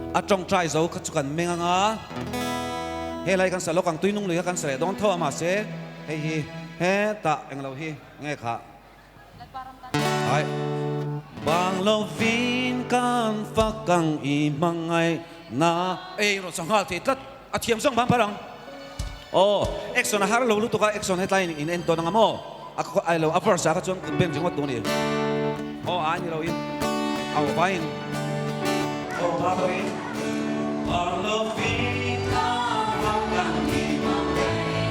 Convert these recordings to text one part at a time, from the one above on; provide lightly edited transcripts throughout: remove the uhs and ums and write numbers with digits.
A tawngtai zo kha chu kan meng anga, helai kan sa lawk ang, tuinung lui kha kan sa leh dawn tho a mahse hei hi hetah englo hi nge kha ai bang lovin kan fak ang i hmangaih na ei rawn sa nghal thei tlat a thiam zawng bang phar ang aw action a har lo lutuk a action hetlai in en tawn anga maw a ai lo a verse ah kha chuan kut beng ringawt tur a ni aw ai ni lo in au vaiin aw hma tawhin bang lovin kan fak ang i hmangaih na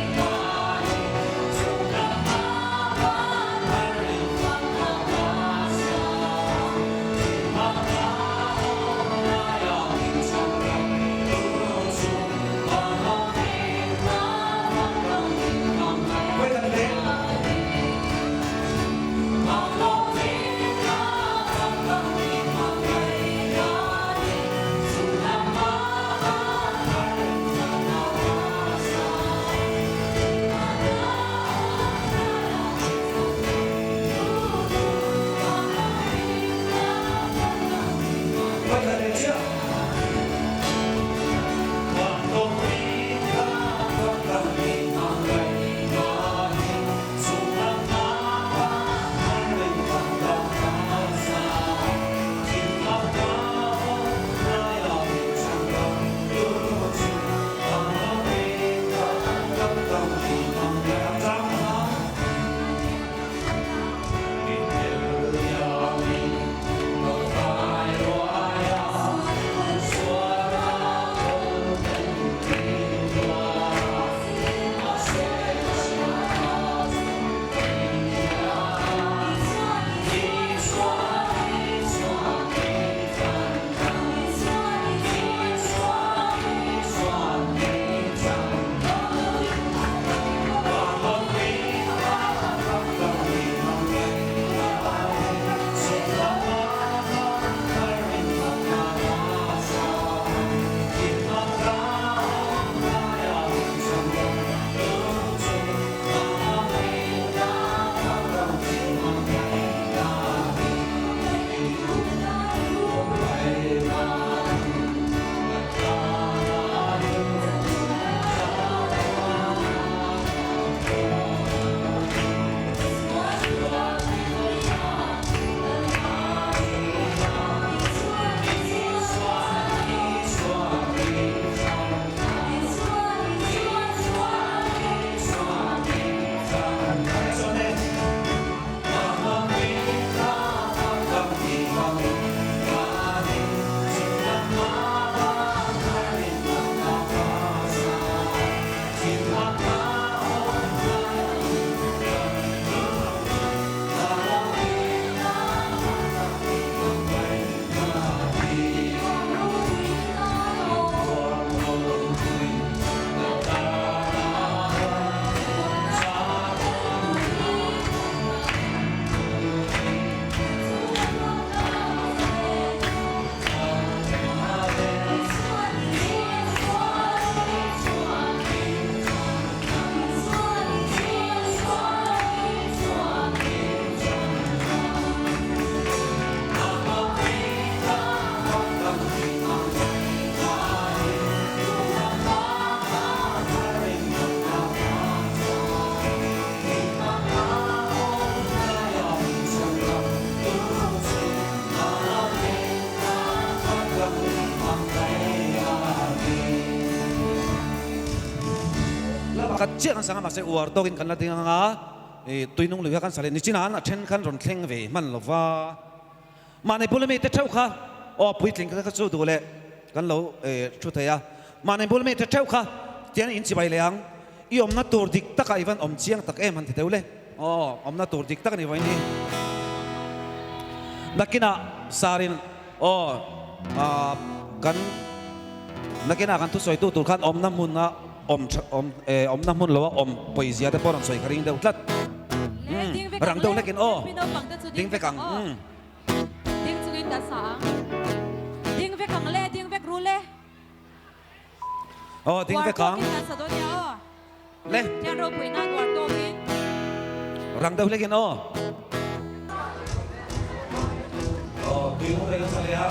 Khat chiah kan sang a mahse uar tawkin kan la ding anga i tuinung lui kha kan sa leh nichin ah a then khan rawn thleng ve hman lo va mahni bula mite theuh kha aw puitling kha chu duh leh kan lo thu thei a mahni bula mite theuh kha tiang in chibai leh ang i awmna tur dik takah i van awm chiang tak em han ti deuh le aw awmna tur dik tak a ni vawiin hi nakinah sarin Aw, kan nakinah kan thusawitu tur khan awmna hmuna awm awm awmna hmun loa awm pawizia te pawh rawn sawi ka ring deuh tlat. Rang deuh hlekin aw, ding vek ang. Ding chungin kan sa ang. Ding vek ang le, ding vek ru le. Aw, ding vek ang. Uar tawkin kan sa dawn nia aw. Le. Thian ropui nan uar tawkin. Rang deuh hlekin aw. Aw, tui hung reng sa leh a.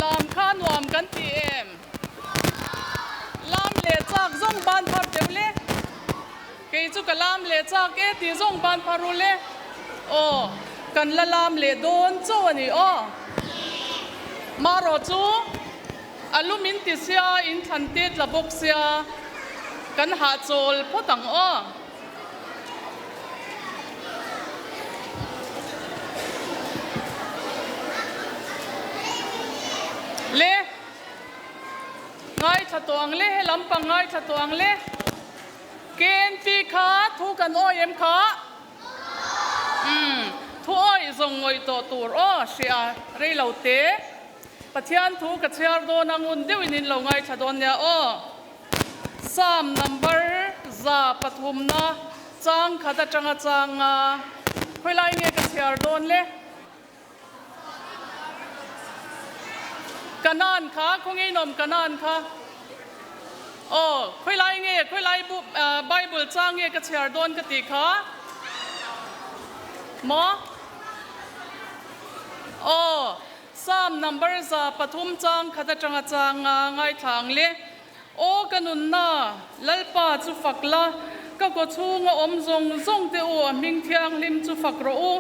Lam kha nuam kan ti em? Lam leh chak zawng ban phar teuh le. Kei chu ka lam leh chak e tih zawng ban phar u le. Aw, kan la lam leh dawn chauh a ni aw. Marawh chu a lu min ti sia, in thlan te tla bawk sia, kan hahchawl phawt ang aw. Le, ngaithla. tawh ang le, he lampang ngaithla tawh ang le. KNP kha thu kan awi em kha? Umm, thu awih zawng ngawih tawh tur aw, hria rei lo te. Pathian thu ka chhiar dawn a, ngun deuhin in lo ngaithla dawn nia aw. Psalm number 103 chang khat atanga chang nga khawilai nge ka chhiar dawn le? Kanan kha, khawnge inawm Kanan kha? Aw, khawilai nge, khawilai Bible chang nge ka chhiar dawn ka tih kha? Maw? Aw, Psalm number 103 chang khat atanga chang nga ngaithla ang le. Aw ka nunna, Lalpa chu fak la, ka kaw chhunga awm zawng zawng te u a hming thianghlim chu fak rawh u.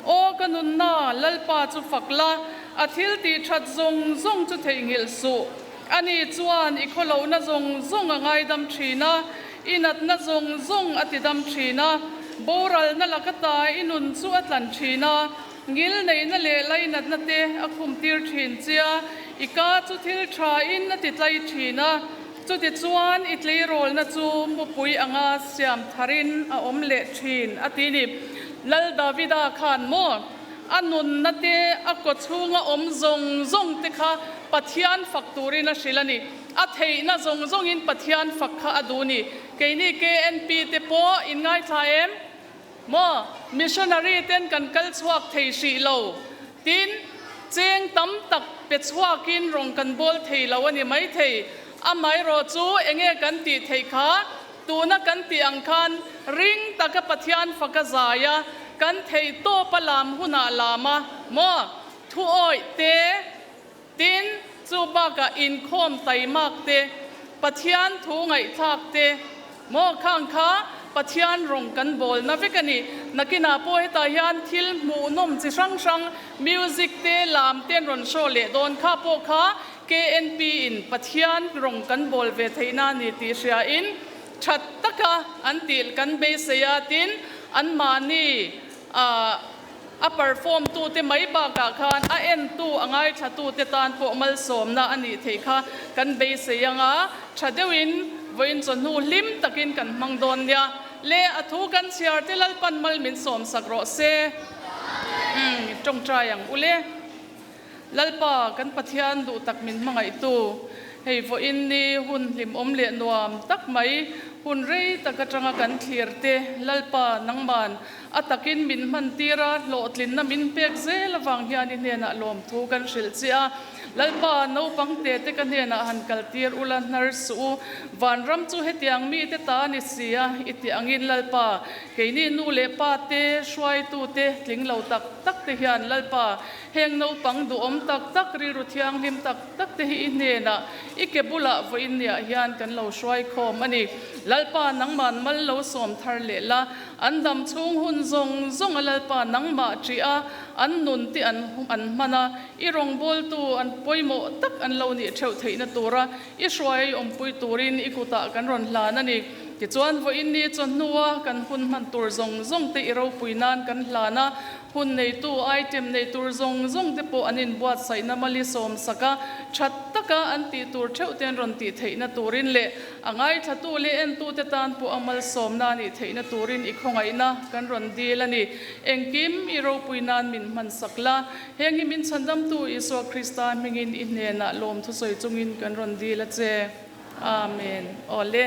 Aw ka nunna, Lalpa chu fak la, a thil tih that zawng zawng chu theihnghilh suh. Ani chuan i khawlohna zawng zawng a ngaidam thin a, i natna zawng zawng a tidam thin a, boralna laka ta i nun chu a tlan thin a, Ngil neihna leh lainatna te a khum tir thin chia, i ka chu thil tha in a ti tlai thin a, chuti chuan i tleirawlna chu mupui anga siam thar in a awm leh thin a ti ni. Lal Davida khan maw a nunna te a kaw chhunga awm zawng zawng te kha Pathian fak turin a hrilh a ni. A theihna zawng zawngin Pathian fak kha a duh ni. Keini KNP te pawh in ngaithla em? Maw, missionary ten kan kal chhuak thei hrih lo. Tin, cheng tam tak pe chhuakin rawng kan bawl thei lo a ni maithei. Amaherawh chu enge kan tih theih kha, tuna kan tih ang khan ring taka Pathian faka zai a, kan theih tawp a lam hunah lam a, maw, thu awih te, Tin, chu bakah inkhawm taimak te, Pathian thu ngaihthlak te, maw khang kha Pathian rawng kan bawlna vek a ni. Nakinah pawh hetah hian thil hmuhnawm chi hrang hrang, music te, lam te an rawn show leh dawn kha pawh kha KNP in Pathian rawng kan bawl ve theihna a ni tih hriain that taka an tih kan beisei a, tin, anmahni ah, A perform tu te mai bakah khan a en tu, a ngaithla tu te tan pawh malsawmna a nih theih kha kan beisei ang a, tha deuhin vawiin chawhnu hlim takin kan hmang dawn nia. Le a thu kan chhiar te Lalpan mal min sawmsak rawh se. Umm tawngtai ang ule. Lalpa, kan Pathian duh tak min hmangaihtu, hei vawiin ni hun hlimawm leh nuam tak mai, hun rei tak atanga kan thlir te, Lalpa, nangman a takin min hmantir a, hlawhtlinna min pek zel avang hian i hnenah lawmthu kan hrilh che a. Lalpa, naupang te te ka hnenah han kaltir ula, hnar suh u. Vanram chu hetiang mite ta a ni si a, i tih angin Lalpa, keini nu leh pa te, hruaitu te, tling lo tak tak te hian Lalpa, Heng naupang duhawm tak tak, rilru thianghlim tak tak te hi i hnenah, i ke bulah vawiin niah hian kan lo hruai khawm a ni. Lalpa nangman mal lo sawm thar leh la, an dam chhung hun zawng zawng a Lalpa nangmah ṭih a, an nun te an an hman a, i rawngbawltu an pawimawh tak an lo nih ṭheuh theihna tura i hruai awmpui turin i kutah kan rawn hlan a ni. Tichuan vawiin ni chawhnua kan hun hman tur zawng zawng te i ropui nan kan hlan a, Hun neitu, item nei tur zawng zawng te pawh an inbuatsaihna mali sawmsak a, that taka an tih tur theuh te an rawn tih theihna turin leh a ngaithlatu leh entute tan pawh a malsawmna a nih theihna turin i khawngaihna kan rawn dil a ni. Engkim i ropui nan min hmansak la, heng hi min chhandamtu Isua Krista hmingin i hnenah lawmthu sawi chungin kan rawn dil a che. Amen. Awle.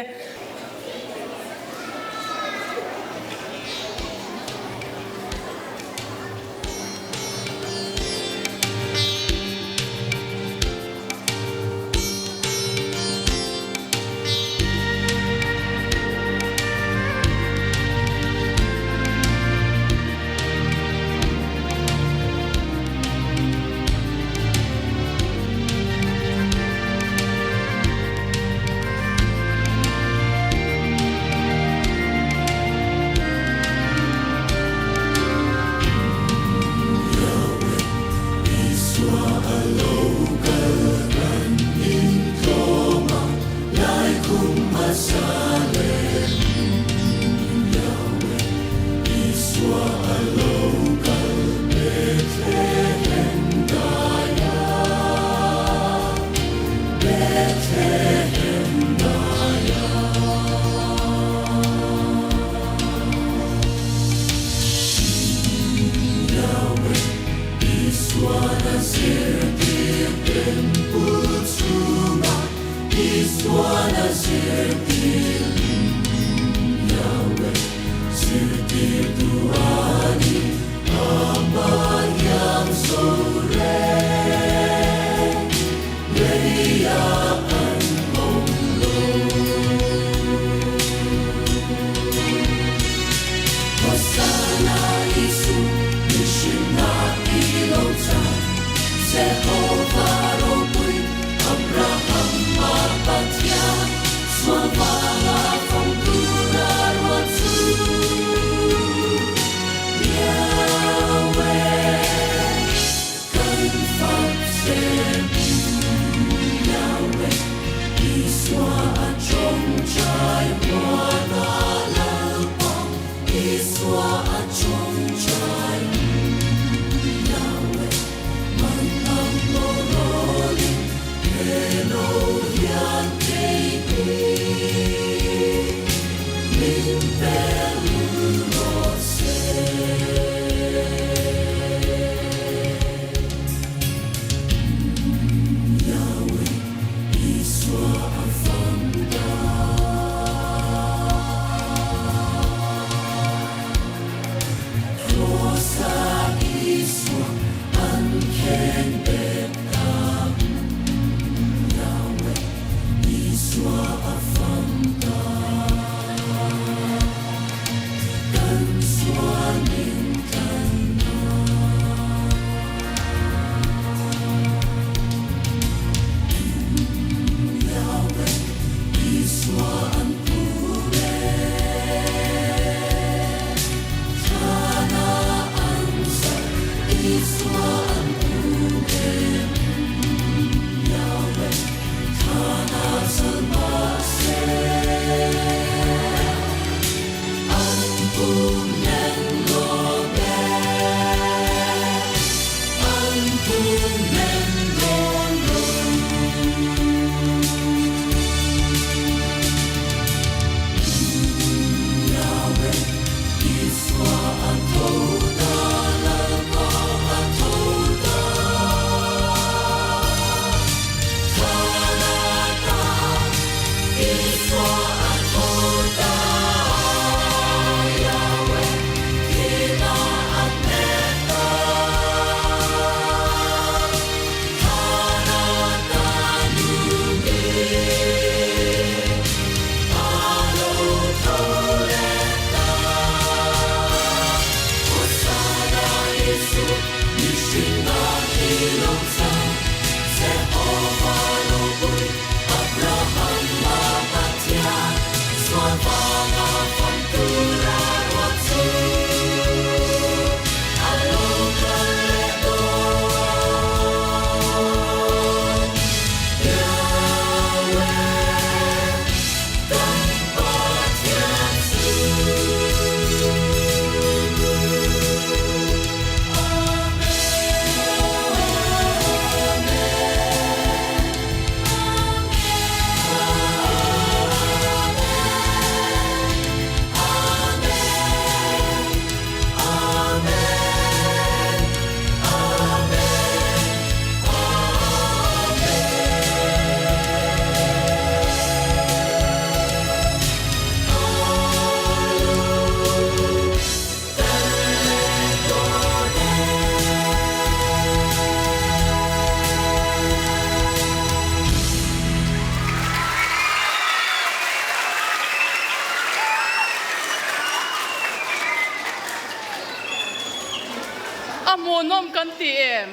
A hmuhnawm kan ti em?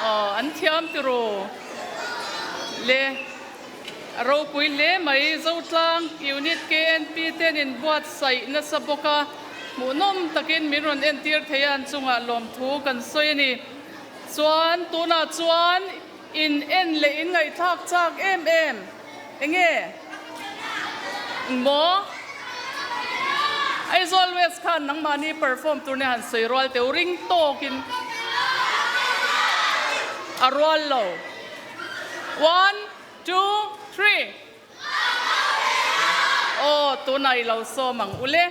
Aw, an thiam tiraw le. A ropui hle mai. Zotlang Unit KNP ten in buatsaih nasa bawk a, hmuhnawm takin min rawn entir thei a, an chungah lawmthu kan sawi a ni. Chuan tunah chuan in en leh in ngaihthlak chak em em enge maw? Aizawl West khan nangmahni perform tur nia han sawi rual teu ring tawkin a rual lo. One, two, three. Aw, tunah i lo sawm ang ule.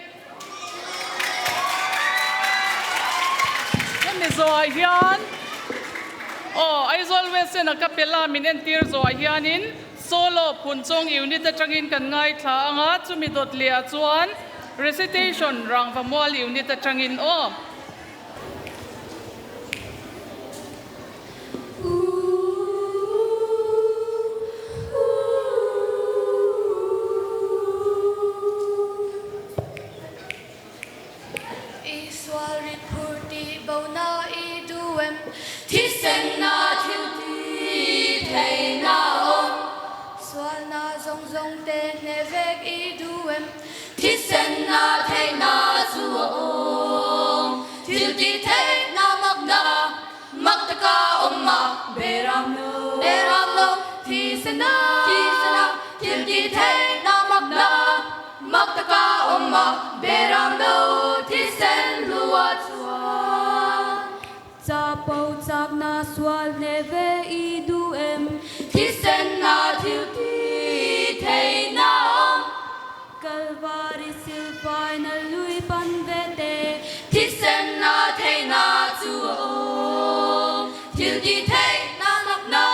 Hemi zawhah hian aw Aizawl West en a capella min entir zawhah hianin solo Phunchawng unit atangin kan ngaithla ang a, chumi dawt lehah chuan recitation Rangvamual unit atangin aw. I sual rit phur tih bo na i duh em? Thisenna thil ti theihna awm. Sualna zawng zawng te hneh vek i duh em? Thisenna theihna chu a awm. Thil ti theihna makna mak taka awm a. Beram lo, beram lo, thisenna, thisenna, thil ti theihna makna mak taka awm a. Beram lo, thisen hlua chuan. Chapo chakna sual hneh ve i duh em? Thisenna thil ti theihna awm. Kalvari silfaina lui pan ve te. Thisenna theihna chu a awm. Thil ti theihna makna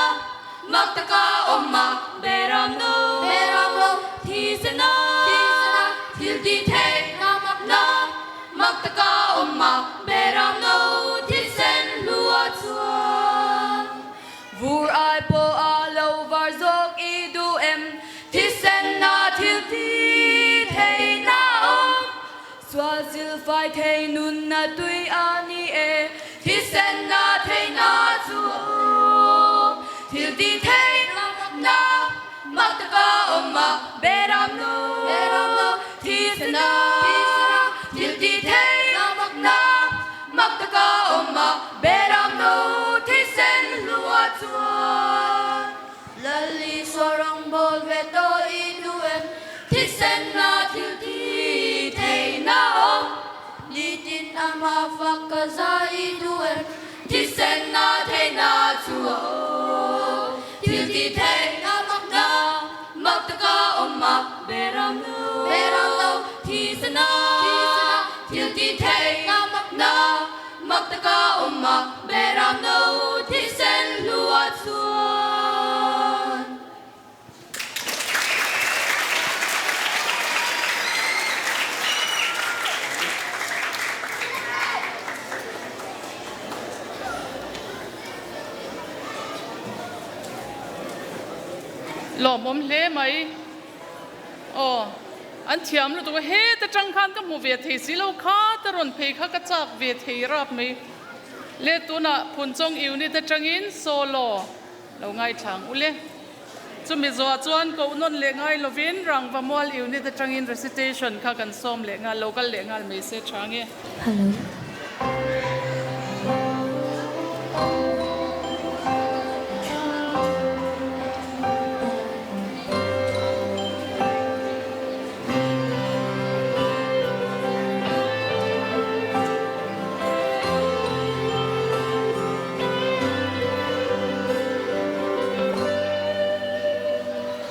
mak taka awm a. Beram no, beram lo, thisenna, thisenna, thil ti theihna makna mak taka awm a. Beram no thisen hlua chuan. Vur ai pawh a lo var zawk i duh em? Thisenna thil ti theihna awm. Sual silfai thei nunna tui a ni e. Thisenna theihna chu a awm. Thil ti theihna makna mak taka awm a. Beram no thisenna thil ti theihna makna mak taka awm a. Beram no thisen hlua chuan. Lal Isua rawngbawl ve tawh i duh em? Thisenna thil ti theihna awm. Nitin ama fak ka za i duh em? Thisenna theihna chu a awm. Thil ti theihna makna mak taka awm a. Beram lo, beram lo, thisenna, thisenna, thil ti theihna makna mak taka awm a. Beram no thisen hlua chuan. Lawmawm hle mai. Aw, an thiam lutuk a, heta tang khan ka hmu ve thei si lo, khata rawn phei kha ka chak ve thei rap mai. Le tunah Phunchawng unit atangin solo lo ngaithlang ule. Chumi zawhah chuan koh nawn leh ngai lovin Rangva Mual unit atangin recitation kha kan sawm leh nghal, lo kal leh nghal mai se tha nge. Hello.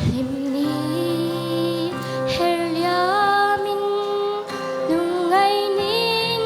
Hlimni her liamin lungngainin.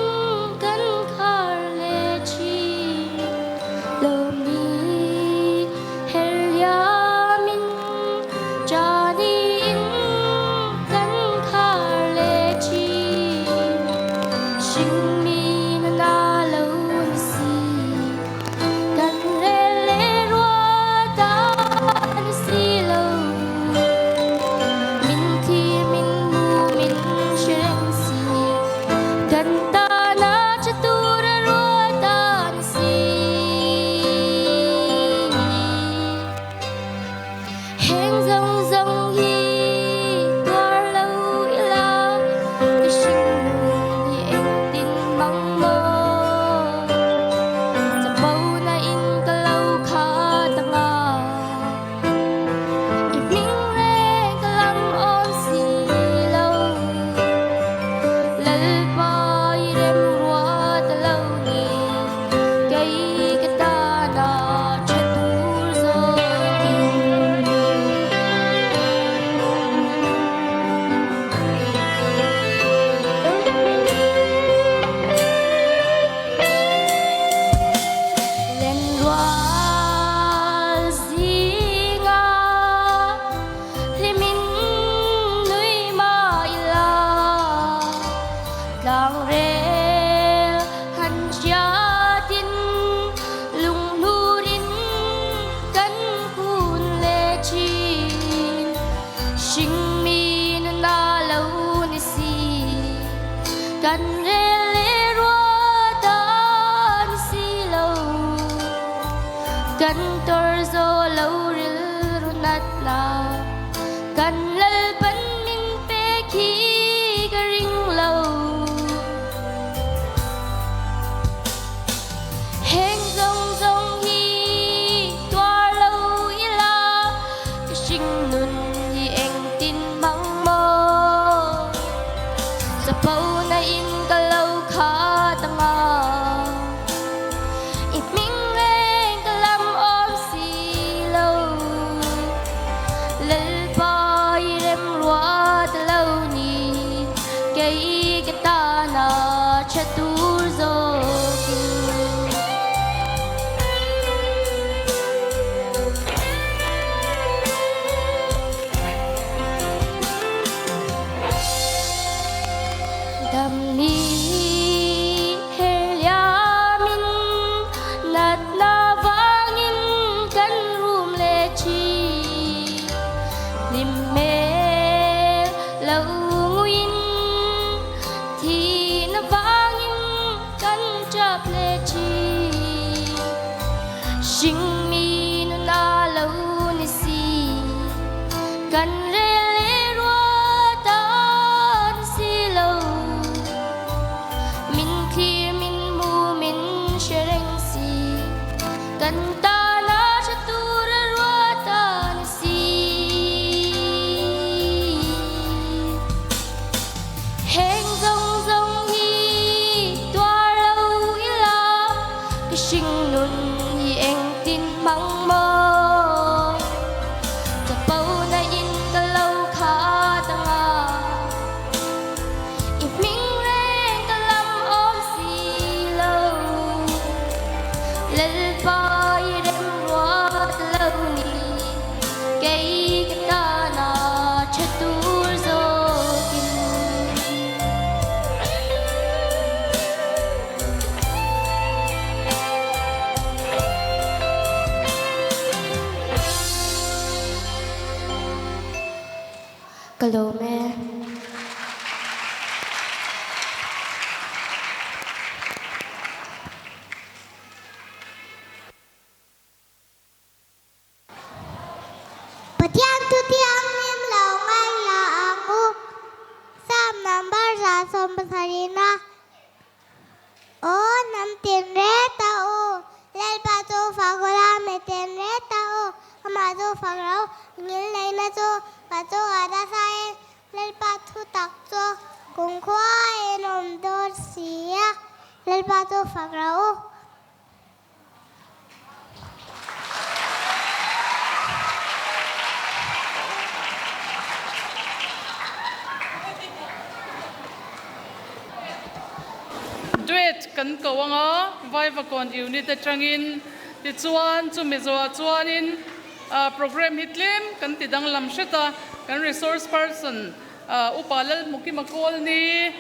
Kan tawrh zawh lo rilru natna kan Lalpan min pek hi ka ring lo. Heng zawng zawng hi tuar lo ila ka hringnun hi engtin hmang maw? Chapo na in ka lo khat anga i hming reng ka lam awm si lo. Lalpa i remruat lo ni kei ka tana tha tur zawkin. Damni herliamin natna vangin kan rum leh thin. Hlim hmel lo nguiin thihna vangin kan tap leh thin. Hringmi nuna lo ni si kan rel leh ruat an si lo. Min thlir min hmu min hre reng si kan tana tha tur a ruat an si. Heng zawng zawng hi tuar lo ila ka hringnun hi engtin hmang maw? Chapo na in ka lo khat anga i hming reng ka lam awm si lo. Lalpa i remruat lo ni kei ka tana tha tur zawkin. Ka lawm e. Pathian thu thianghlim lo ngaihla ang u. Psalm number 170. Aw hnam tin reng ta u, Lalpa chu fak ula, mi tin reng ta u, amah chu fak ro, ngil neihna chu ka chungah nasa in Lalpa thu tak chu kumkhua in awm dawn si a, Lalpa chu fak ro u. Duet kan ko anga Vaivakawn unit atangin tichuan chumi zawhah chuanin program hi tlem kan ti danglam hret a, kan resource person Upa Lalhmukima Kawlni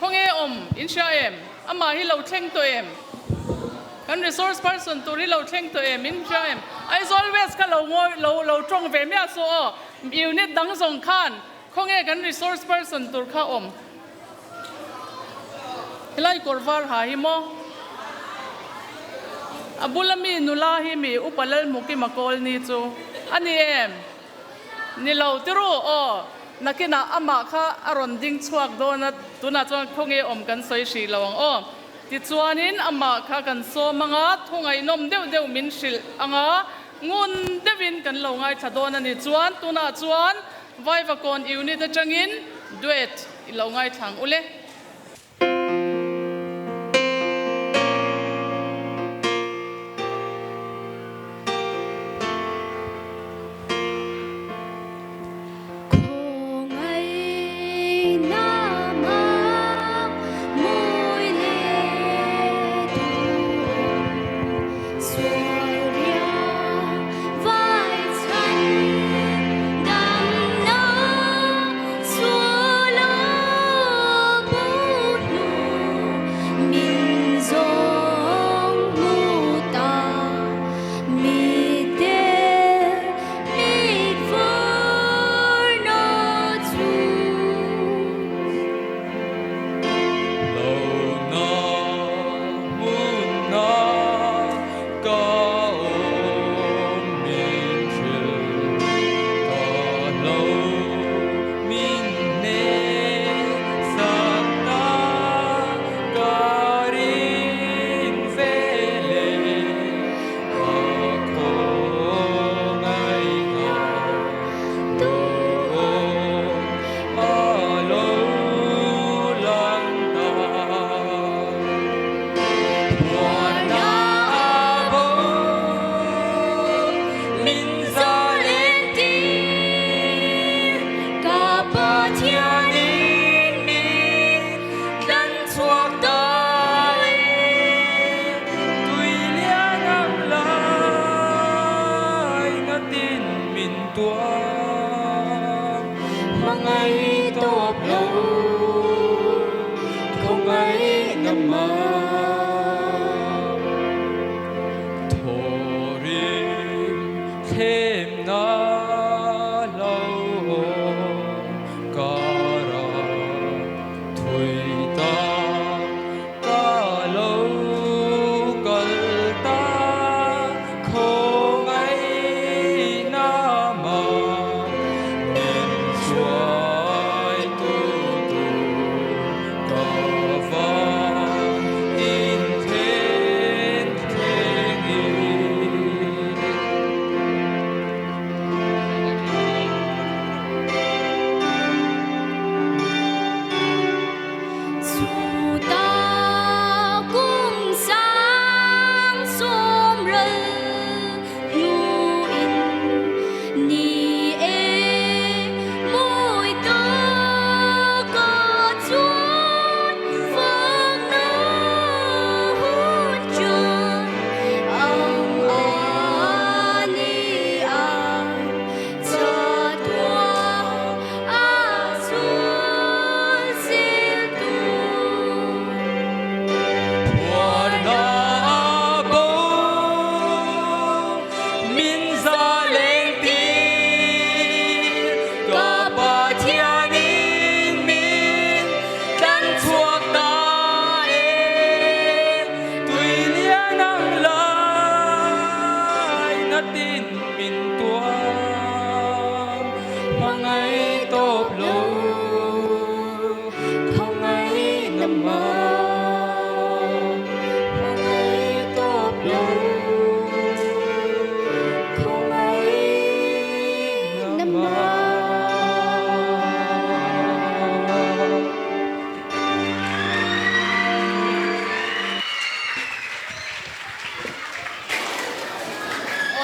Khawnge awm in hria em? Amah hi lo thleng tawh em? Kan resource person tur hi lo thleng tawh em? In hria em? Aizawl West kha lo ngawi lo lo tawng ve miah suh aw. Unit dang zawng khan khawnge kan resource person tur kha awm? Helai kawr var ha hi maw? A bula mi nula hi mi Upa Lalhmukima Kawlni chu a ni em? Ni lo ti ru aw, nakinah amah kha a rawn ding chhuak dawn a, tunah chuan khawnge awm kan sawi hrih lo ang aw. Tichuanin amah kha kan sawm ang a, thu ngaihnawm deuh deuh min hrilh ang a, ngun deuhin kan lo ngaithla dawn a ni. Chuan tunah chuan Vaivakawn unit atangin duet i lo ngaithla ang ule.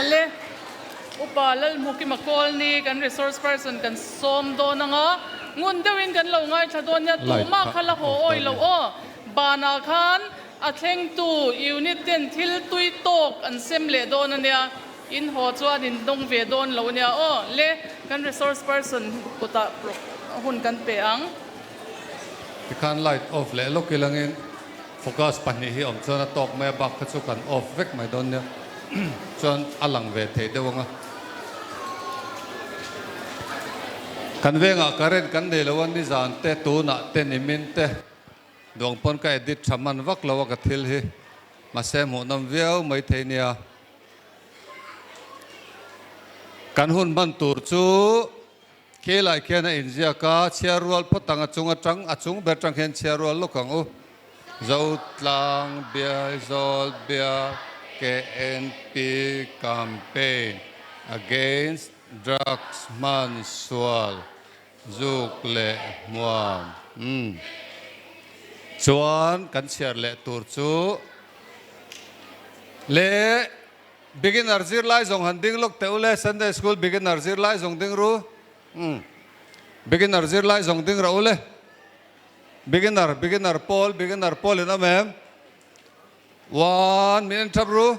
Awle, Upa Lalhmukima Kawlni kan resource person kan sawm dawn ang a, ngun deuhin kan lo ngaithla dawn nia, tumah kha la haw awi lo aw. Banah khan a thlengtu unit ten thil tui tawk an sem leh dawn a nia, in haw chuan in dawng ve dawn lo a nia aw. Le, kan resource person kutah hun kan pe ang. Tikhan light off leh lawk ilangin focus pahnih hi awm chuan a tawk mai a, bak kha chu kan off vek mai dawn nia chuan a lang ve thei deuh ang a. Kan vengah current kan nei lo a, nizan te tunah te nimin te duang pawn ka edit tha hman vak lo a ka thil hi mahse hmuhnawm viau mai thei nia. Kan hun hman tur chu Khelai khian a inziak a, chhiar rual phawt ang a chung atang, a chung ber tang hian chhiar rual lawk ang u. Zotlang Biaizawl Bia KNP Campaign Against Drugs Hman Sual Zuk leh Hmuam. Umm. Chuan kan chhiar leh tur chu leh. Beginner zirlai zawng han ding lawk teh u le, Sunday School beginner zirlai zawng ding ru. Umm. Beginner zirlai zawng ding rawh u le. Beginner, beginner pawl, beginner pawl in awm em? One, min en thap ru.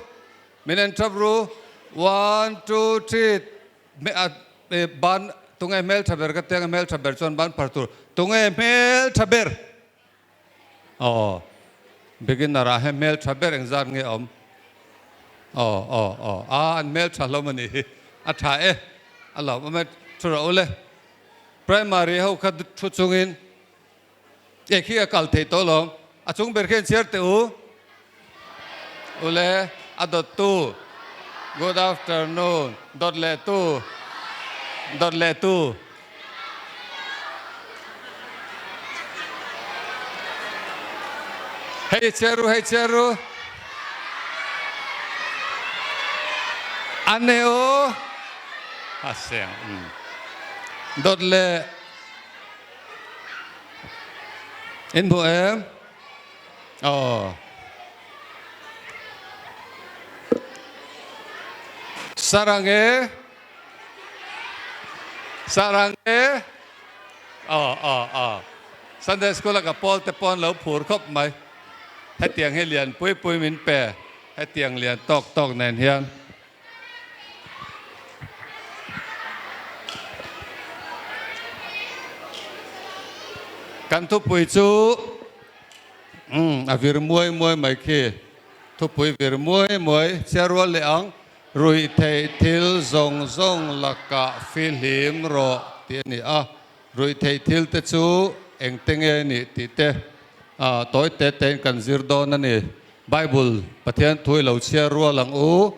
Min en thap ru. One, two, three. Ban, tunge hmel tha ber ka tia nge hmel tha ber chuan ban phar tur. Tunge hmel tha ber? Aw, beginner ah hian hmel tha ber engzat nge awm? Aw, aw, aw, a an hmel tha hlawm a nih hi, a tha e, a lawm awm e, thu rawh u le. Primary ho kha thu chungin e khi a kal thei tawh lawm, a chung ber khian chhiar teh u. U le, a dawt tu, good afternoon, dawt leh tu, dawt leh tu. Hei chhiar ru, hei chhiar ru. A ne u. A seng. Dawt leh. In hmu em? Aw. Sarange. Sarange. Aw aw aw. Sunday school a ka pawl te pawn lo phur khawp mai. Hetiang hi lian pui pui min pe. Hetiang lian tawk tawk nen hian. Kan thupui chu a vir muai muai mai khi. Thupui vir muai muai chhiar rual leh ang. Ruih theih thil zawng zawng lakah fihlim rawh tih a ni a. Ruih theih thil te chu engte nge nih tih te tawi te tein kan zir dawn a ni. Bible, Pathian thu i lo chhiar rual ang u,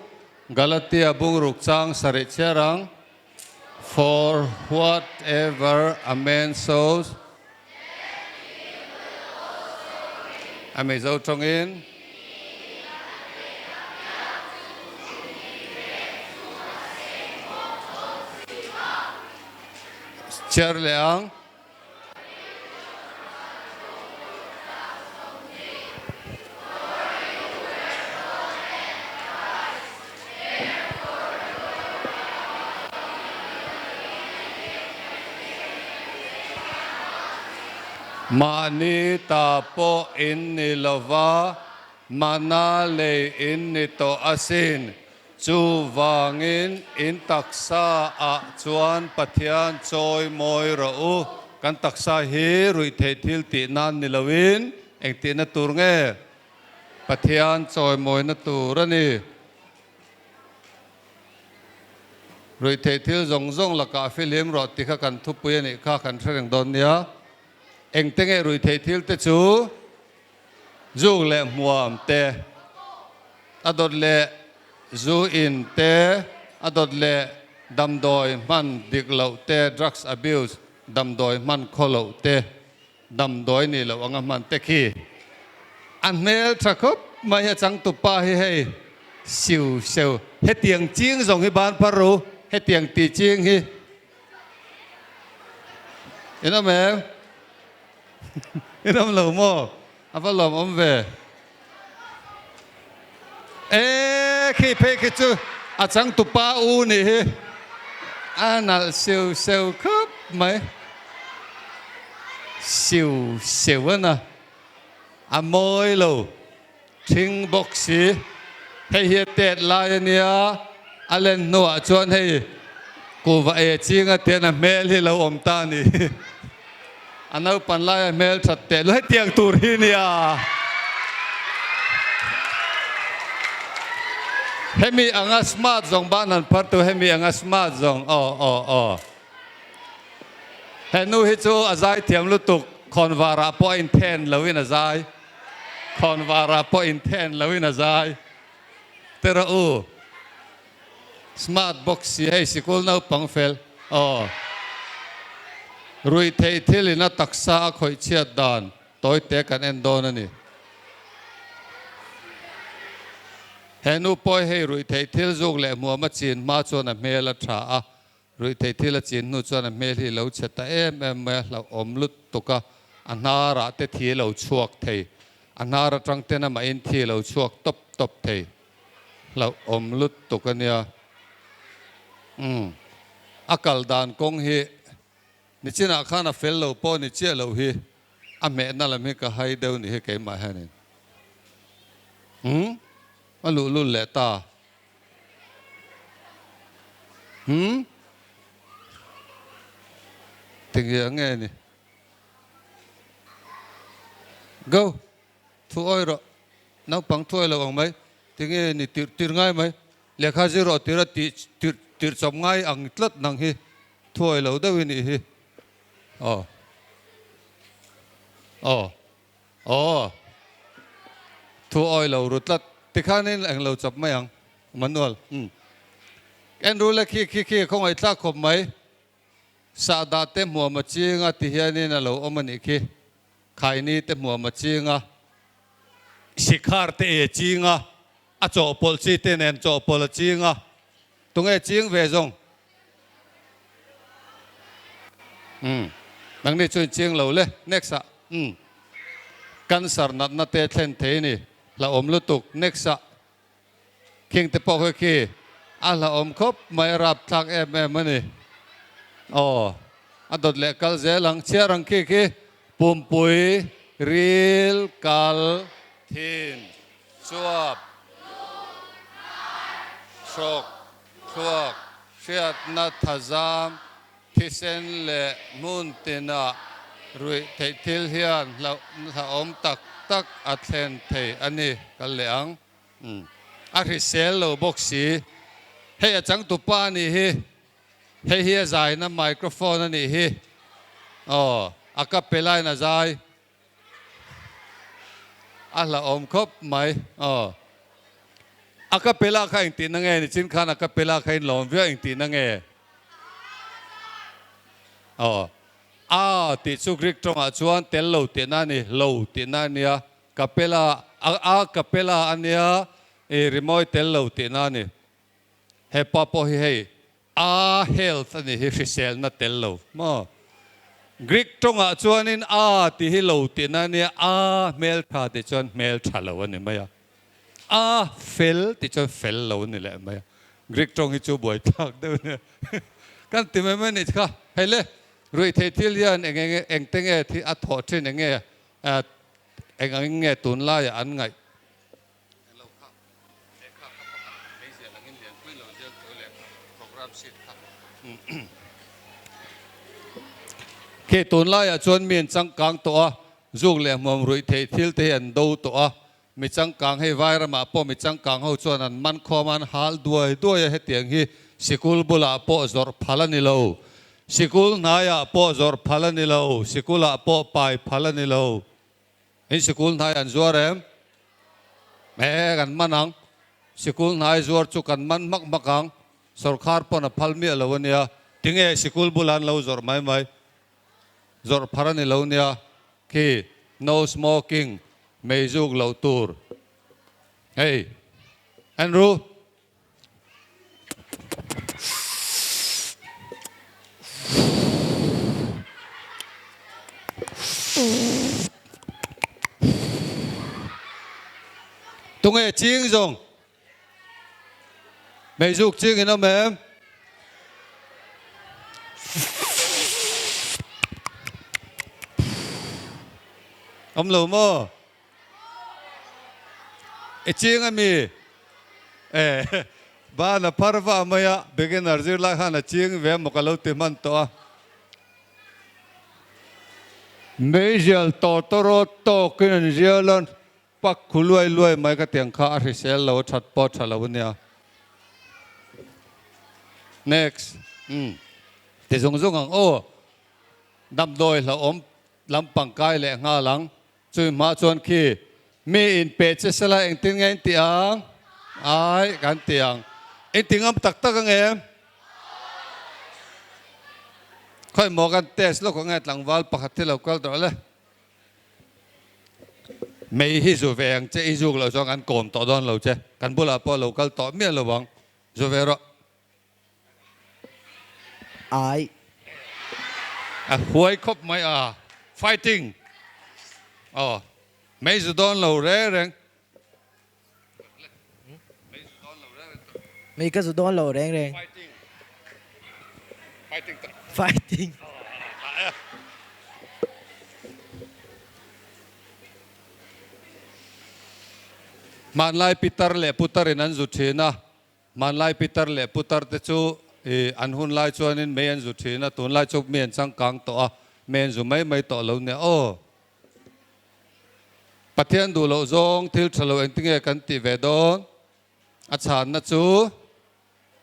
Galatia bungruk chang sarih chhiar ang, For whatever a man sows, a Mizo tawngin, Chhiar leh ang. Mahni ta pawh in ni lova, mana lei in ni tawh asin. Chuvangin in taksa ah chuan Pathian chawi mawi rawh u. Kan taksa hi ruihtheih thil tih nan ni loin engtihna tur nge? Pathian chawi mawina tur a ni. Ruihtheih thil zawng zawng lakah fihlim rawh tih kha kan thupui a nih kha kan hre reng dawn nia. Engte nge ruihtheih thil te chu? Zuk leh hmuam te, a dawt leh zu in te, a dawt leh damdawi hman dik loh te, drugs abuse, damdawi hman khaw loh te, damdawi nih loh anga hman te khi a hmel tha khawp mai a changtupa hi hei siu seu hetiang ching zawng hi ban phar ru hetiang ti ching hi in awm em? I ram lo maw? A va lawm awm ve. E khi phei khi chu A changtupa u nih hi a nalh siu seu khawp mai. Siu seu a na. A mawi lo thing bawk si. Hei hi a tet lai a nia, a len hnuah chuan hei kuhva e chinga tian a hmel hi lo awm ta a ni. A naupan laia hmel that teh lu hetiang tur hi nia. Hemi anga smart zawng ban han phar tu hemi anga smart zawng aw aw aw. He nu hi chu a zai thiam lutuk khawnvarah pawh a inthen loin a zai. Khawnvarah pawh inthen loin a zai. Tera u. Smart bawk si hei sikul naupang fel aw. Ruihtheih thil in a taksa a khawih chhiat dan tawi te kan en dawn a ni. He nu pawi hei ruihtheih thil zuk leh hmuam a chin hma chuan a hmel a tha a, ruihtheih thil a chin hnu chuan a hmel hi lo chhe ta em em mai a hlauhawm lutuk a, a hnarah te thi lo chhuak thei, a hnar atang ten amahin thi lo chhuak tawp tawp thei. Hlauhawm lutuk a nia. Umm. A kal dan kawng hi nichinah khan a fel lo pawh ni chiah loh hi a hmehna lam hi ka hai deuh ni hi keimah hianin. Umm. A luhlul leh ta. Umm. Tinge nge ni. Go. Thu awi rawh, naupang thu awi lo ang mai, tinge ni tirh tirh ngai mai, lehkha zir rawh tir a tih tirh tirh chawp ngai ang tlat nang hi thu awi lo deuh i nih hi. Aw. Aw. Aw. Thu awi lo ru tlat, tikhanin eng lo chawp mai ang, Manuel. Umm. En ru le khi khi khi khawngaihthlak khawp mai, sahdah te hmuam a ching a ti hianin a lo awm a nih khi. Khaini te hmuam a ching a, Sikhar te e ching a, a chawhpawlh chi te nen chawhpawlh a ching a, tunge ching ve zawng? Umm, nangni chu in ching lo le, next ah, umm, cancer natna te thlen thei ni, hlauhawm lutuk, next ah, Khing te pawh khi khi a hlauhawm khawp mai a rapthlak em em a ni. Aw, a dawt leh kal zel ang chhiar ang khi khi pumpui, ril, kal, thin, chuap, hrawk, thluak, hriatna, thazam, Thisen leh hmun tinah ruih theih thil hian hlauhawm tak tak a thlen thei a ni. Kal leh ang. A hrisel lo bawk si. Hei a changtupa a nih hi. Hei hi a zaina microphone a nih hi. Aw, a ka pe laiin a zai. A hlauhawm khawp mai. Aw. A ka pe la kha engtihna nge ni chin khan a ka pe la kha in lawm viau engtihna nge? Aw. A tih chu Greek tawngah chuan tel lo tihna a ni, lo tihna a nia. Capella, a a capella a nia, i rimawi tel lo tihna a ni. Hepa pawh hi hei A health a nih hi hriselna tel lo maw? Greek tawngah chuanin a tih hi lo tihna a nia, a hmeltha tih chuan hmeltha lo a ni mai a, a fel tih chuan fel lo a ni leh mai a. Greek tawng hi chu buaithlak deuh a nia. Kan ti mai mai a nih kha. Hei le, ruihtheih thil hian eng eng engte nge thi a thawh thin eng nge eng angin nge tunlaiah an ngaih? Hello kha lehkha kha pakhat meizial angin lianpui lo zial tawh lehkha program sheet kha Khi tunlaiah chuan mi an changkang tawh a, zuk leh hmuam ruih theih thil te hi an do tawh a, mi changkang hei vairamah pawh mi changkang ho chuan an man khawm a, an hal duai duai a, hetiang hi sikul bulah pawh zawrh phal a ni lo, sikul hnaiah pawh zawrh phal a ni lo, sikulah pawh pai phal a ni lo. In sikul hnai an zuar em? E, kan man ang. Sikul hnai zuar chu kan man hmak hmak ang. Sorkar pawn a phal miah lo a nia. Tinge sikul bulah an lo zawrh mai mai? Zawrh phar a ni lo nia. Khi, no smoking, meizuk loh tur. Hei, Andrew. Tunge ching zawng? Meizuk ching in awm em? Awm lo maw? I ching a mi? Eh, ban a phar va mai a, beginner zirlai khan a ching ve maw ka lo ti hman tawh a. Meizial tawtawrawt tawkin an zial a, pak khu luai luai mai ka tiang kha a hrisel lo, a that pawh a tha lo a nia. Next. Umm. Ti zung zung ang aw. Damdawi hlauhawm lampang kai leh nghal ang. Chui hma chuan khi mi in pe che sela engtin nge in ti ang? Ai, kan ti ang. In ti ngam tak tak ang em? Khawi maw kan test lawk ang e tlangval pakhat hi lo kal tawh le. Mei hi zu ve ang che, i zuk loh chuan kan kawm tawh dawn lo che. Kan bulah pawh lo kal tawh miah lo ang. Zu ve rawh. Ai. A huai khawp mai a. Fighting. Aw. Mei zu dawn lo reng reng. Mei ka zu dawn lo reng reng. Fighting. Fighting. Fighting. Hmanlai pitar leh putarin an zu thin a. Hmanlai pitar leh putar te chu i an hun lai chuanin mei an zu thin a, tunlai chu mi an changkang tawh a, mei an zu mai mai tawh lo nia aw. Pathian duh loh zawng thil tha lo engtinge kan tih ve dawn? A chhanna chu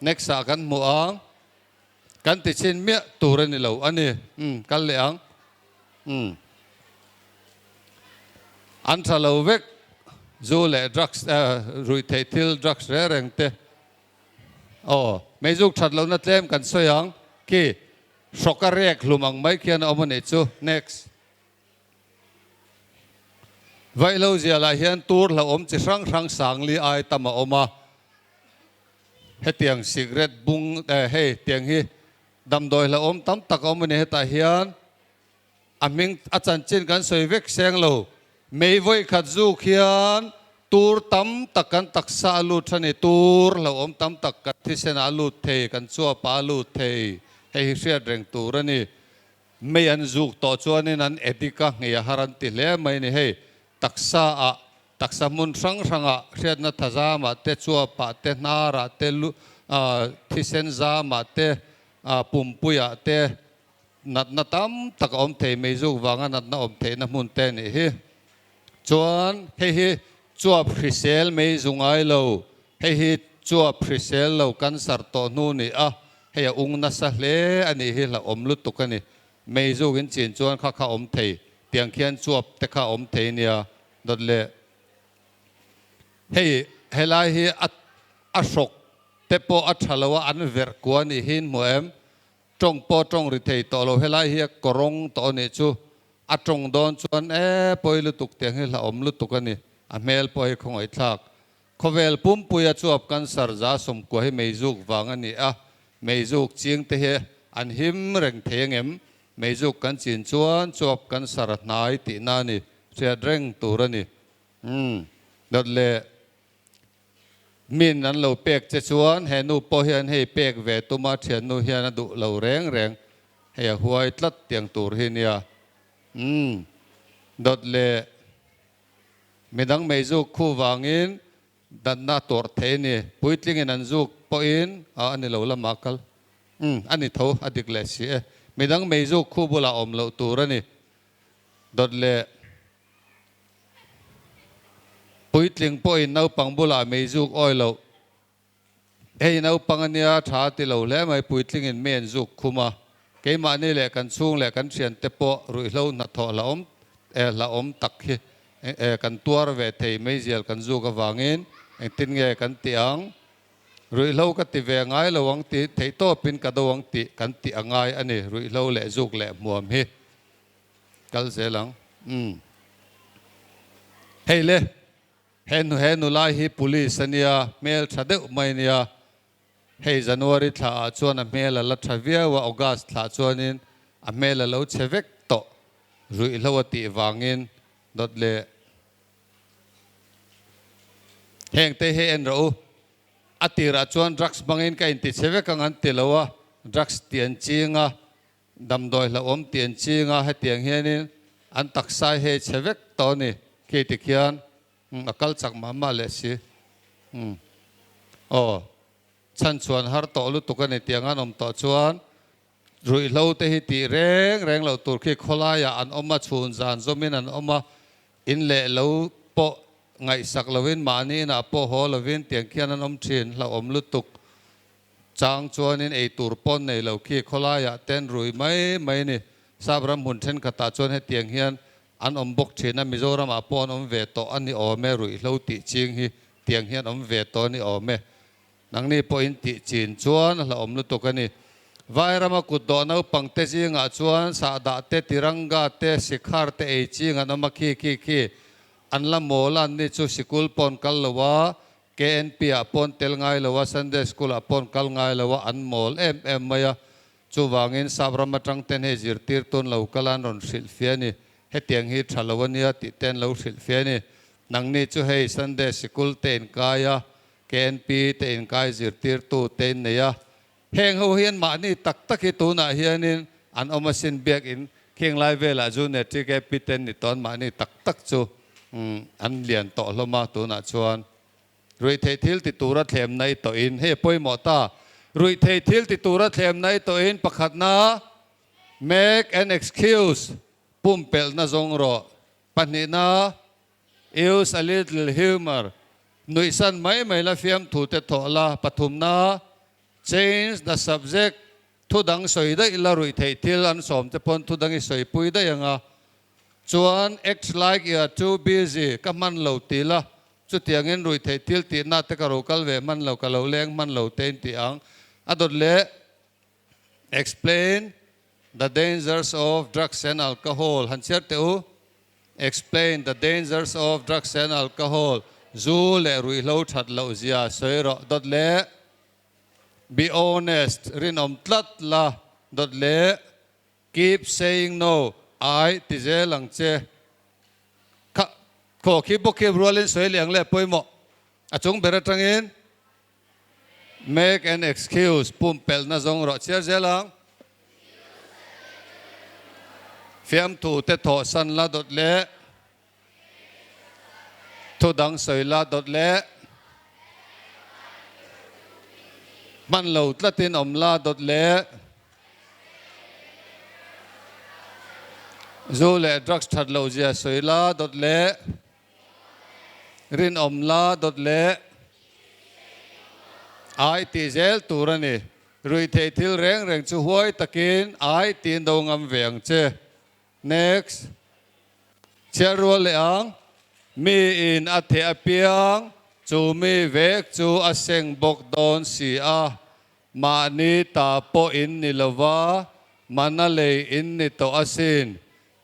next ah kan hmuh ang. Kan ti chhin miah tur a ni lo a ni. Umm kal leh ang. Umm. An tha lo vek zu leh drugs ruih theih thil drugs reng reng te. Aw meizuk that lohna tlem kan sawi ang khi hrawk a rek hlum ang mai khian a awm a nih chu. Next. Vaihlo zialah hian tur hlauhawm chi hrang hrang sangli ai tam a awm a. Hetiang cigarette bung eh hei tiang hi damdawi hlauhawm tam tak a awm a ni hetah hian a hming a chanchin kan sawi vek seng lo. Mei vawi khat zuk hian tur tam tak kan taksa a lut tha ni tur hlauhawm tam tak kan thisen ah a lut thei kan chuap ah a lut thei hei hi hriat reng tur a ni. Mei an zuk tawh chuanin an addict a nghei a har an ti hle mai a ni hei taksa ah Taksa hmun hrang hrangah hriatna thazamah te, chuapah te, hnarah te, lu thisen zamah te, pumpuiah te natna tam tak a awm thei mai zuk vanga natna awm theihna hmun te a nih hi. Chuan hei hi chuap hrisel mai zu ngai lo, hei hi chuap hrisel lo cancer tawh hnu ni a, hei a ung nasa hle a nih hi hlauhawm lutuk a ni. Mei zuk in chin chuan kha kha awm thei, tiang khian chuap te kha awm thei nia. Dawt leh hei helai hi a a hrawk te pawh a tha lo a an verh kua nih hi in hmu em? Tawng pawh tawng ri thei tawh lo helai hi a kawrawng tawh a nih chu a tawng dawn chuan e pawi lutuk tiang hi hlauhawm lutuk a ni a hmel pawh hi khawngaihthlak khawvel pumpui a chuap cancer za sawmkua hi meizuk vang a ni a meizuk ching te hi an him reng thei angem Meizuk kan chin chuan chuap kan sar hnai tihna a ni, hriat reng tur a ni. Umm, dawt leh min an lo pek che chuan he nu pawh hian hei pek ve tuma thiannu hian a duh lo reng reng, hei a huai tlat tiang tur hi nia. Umm, dawt leh midang meizuk khu vangin Danna tuar thei a ni. Puitlingin an zuk pawhin a ni lo lamah kal. Umm, a ni tho, a dik leh si e. Midang mei zuk khu bulah awm loh tur a ni. Dawt leh puitling pawhin naupang bulah mei zuk awi loh. Hei naupang a nia, tha a ti lo hle mai, puitlingin mei an zuk khum a. Keimahni leh kan chhung leh kan thiante pawh ruihhlo hnathawh hlauhawm eh hlauhawm tak hi eh kan tuar ve thei meizial kan zuk avangin engtin nge kan tih ang? Ruihhlo ka ti ve ngai lo ang tih theihtawpin ka do ang tih kan tih a ngai a ni, ruihhlo leh zuk leh hmuam hi kal zel ang. Umm. Hei le, he nu he nulai hi police a nia, hmel tha deuh mai a nia. Hei January thla ah chuan a hmel a la tha viau a, August thla chuanin a hmel a lo chhe vek tawh ruihhlo a tih vangin dawt leh heng te hi en rawh u. A tirah chuan drugs hmangin ka inti chhe vek ang an ti lo a, drugs tih an ching a, damdawi hlauhawm tih an ching a, hetiang hianin an taksa hi hei chhe vek tawh a ni. Khi tikhian a kal chak mah mah leh si. Aw, chhan chhuan har tawh lutuk a ni tiang an awm tawh chuan Ruihhlo te hi tih reng reng loh tur khi khawlaiah an awm a, chhun zan zawmin an awm a, in leh lo pawh ngaihsak lovin mahni inah pawh haw lovin tiang khian an awm thin, hlauhawm lutuk chang chuanin ei tur pawn nei lo khi khawlaiah ten rui mai mai ni. Sap ram hmun thenkhatah chuan hetiang hian an awm bawk thin a, Mizoramah pawh an awm ve tawh a ni awm e, ruihhlo tih ching hi tiang hian awm ve tawh a ni awm e. Nangni pawhin tih chin chuan a hlauhawm lutuk a ni. Vairama kutdawh naupangte zingah chuan sahdah te, tiranga te, sikhar te ei ching an awm a khi khi khi. An la mawl a, anni chu sikul pawn kal lo a, KNP ah pawn tel ngai lo a, Sunday school ah pawn kal ngai lo a, an mawl em em mai a. Chuvangin sap ram atang ten hei zirtir tun lo kal an rawn hrilh fia a ni. Hetiang hi tha lo a nia tih te an lo hrilh fia a ni. Nangni chu hei Sunday sikul te inkai a, KNP te inkai zirtirtu te in nei a, heng ho hian mahni tak tak hi tunah hianin an awm asin biakin khing lai velah Junior TKP te an ni tawh an mahni tak tak chu an lian tawh hlawm a tunah chuan ruihtheih thil ti tura thlem nai tawhin hei a pawimawh ta ruihtheih thil ti tura thlem nai tawhin pakhatna make an excuse pumpelhna zawng rawh pahnihna Use a little humour, nuihsan mai mai la fiamthu te thawh la. Pathumna, Change the subject, thu dang sawi daih la ruih theih thil an sawm te pawn thu dang i sawipui daih ang a. Chuan act like you are too busy, ka hman lo ti la, chutiangin ruih theih thil tihna te ka ro kal ve hman lo, ka lo leng hman lo te in ti ang. A dawt leh Explain the dangers of drugs and alcohol han chhiar teh u. Explain the dangers of drugs and alcohol, Zu leh ruihhlo that loh zia sawi rawh dawt leh Be honest, rinawm tlat la dawt leh Keep saying no, ai ti zel ang che. Kha khaw khi bawk khi rualin sawi leh ang leh pawimawh a chung ber atangin Make an excuse, pumpelhna zawng rawh chhiar zel ang. Fiamthu te thawh san la dawt leh thu dang sawi la dawt leh hman lo tlatin awm la dawt leh zu leh drugs that loh zia sawi la dawt leh Rinawm la dawt leh ai tih zel tur a ni. Ruihtheih thil reng reng chu huai takin ai tiin do ngam ve ang che. Next. Chhiar rual leh ang. Mi in a theh apiang chu mi vek chu a seng bawk dawn si a. Mahni ta pawh in ni lova, mana lei in ni tawh asin.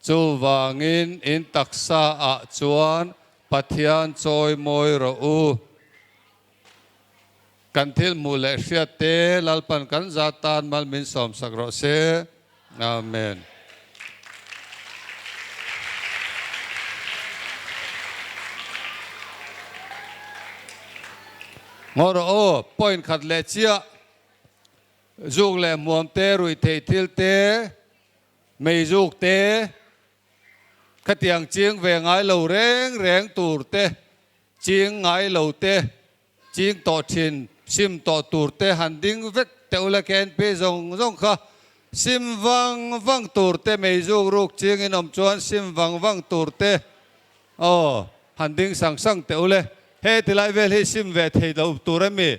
Chuvangin in taksa ah chuan Pathian chawi mawi rawh u. Kan thil hmuh leh hriat te Lalpan kan zat tan mal min sawmsak rawh se. Amen. Ngaw rawh u, point khat leh chiah. Zuk leh hmuam te, ruihtheih thil te, Meizuk te, khatiang ching ve ngai lo reng reng tur te, ching ngai lo te, ching tawh thin, sim tawh tur te han ding vek teh ula KNP zawng zawng kha sim vang vang tur te, meizuk ruk ching in awm chuan sim vang vang tur te, aw han ding sang sang teh ule. He tilai vel hi sim ve thei lo tur a mi?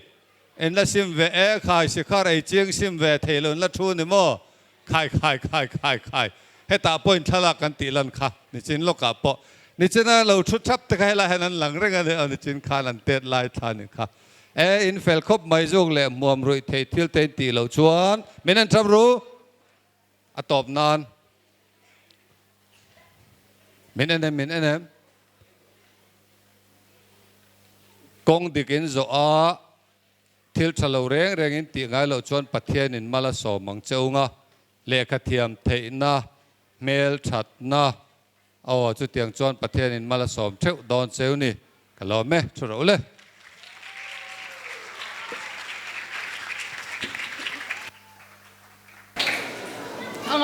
En la sim ve e, khai sikhar ei ching sim ve thei lo in la thu ni maw? Khai khai khai khai khai hetah pawhin thlalak kan tih lan kha nichin lawkah pawh nichina lo thu thap te kha helai hian an lang reng a ni aw nichin khan an tet lai thla ni kha e in fel khawp mai zuk leh hmuam ruih thei thil te in tih loh chuan min en thap ru a tawp nan min en em min en em kawng dik in zawh a Thil tha lo reng rengin tih ngai loh chuan Pathianin mal a sawm ang che unga, lehkha thiam theihna, hmel thatna, aw chutiang chuan Pathianin mal a sawm theuh dawn cheu ni. Ka lawm e, thu ro le.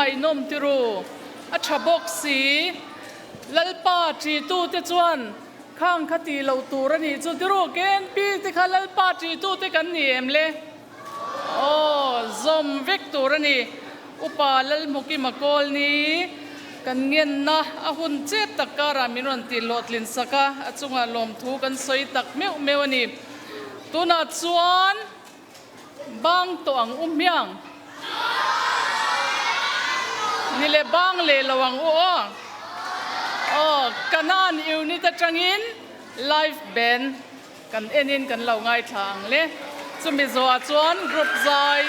ngaihnawm tiru. A tha bawk si. Lalpa ṭitute chuan khang kha tih loh tur a nih chu tiru. KNP te kha Lalpa ṭitute kan ni em le? Aw, zawm vek tur a ni. Upa Lalhmukima kawl ni kan ngenna a hun chep tak karah min rawn tih hlawhtlin sak a, a chungah lawmthu kan sawi tak meuh meuh a ni. Tunah chuan bang tawh ang u hmiang. Ni leh bang leh lo ang u aw. Aw, Kanan unit atangin live band. Kan enin kan lo ngaithla ang le. Chumi zawhah chuan group zai.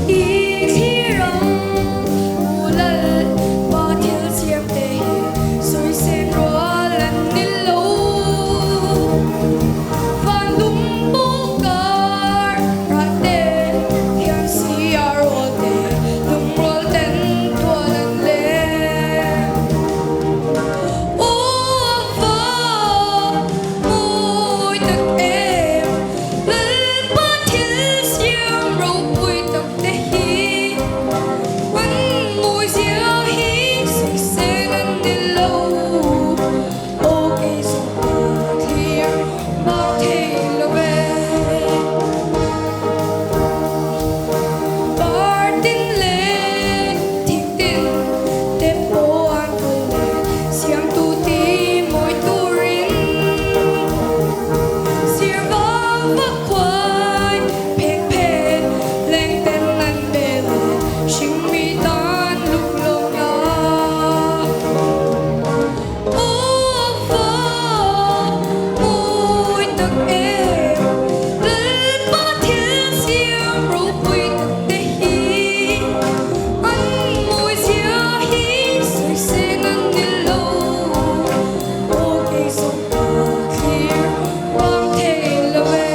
I thlir ang u Lalpa thil siamte hi sawisên rual an ni lo. Van dum pawh kar rahte hian si a rualte lungrual ten tual an leng. Aw a va mawi tak em, Lalpa thil siam ropui tak te hi, an mawi zia hi sawisel an ni lo. Aw kei zawng ka thlir bak thei lo ve. Par tin leh thing tin te pawh an phul leh siamtu ti mawi turin sir vang vak khuai phek phet leng ten an be leh hringmi tan luk lawk la. Aw va mawi tak em, Lalpa thil siam ropui tak te hi, an mawi zia hi sawiseng an ni lo. Aw kei zawng ka thlir bang thei lo e.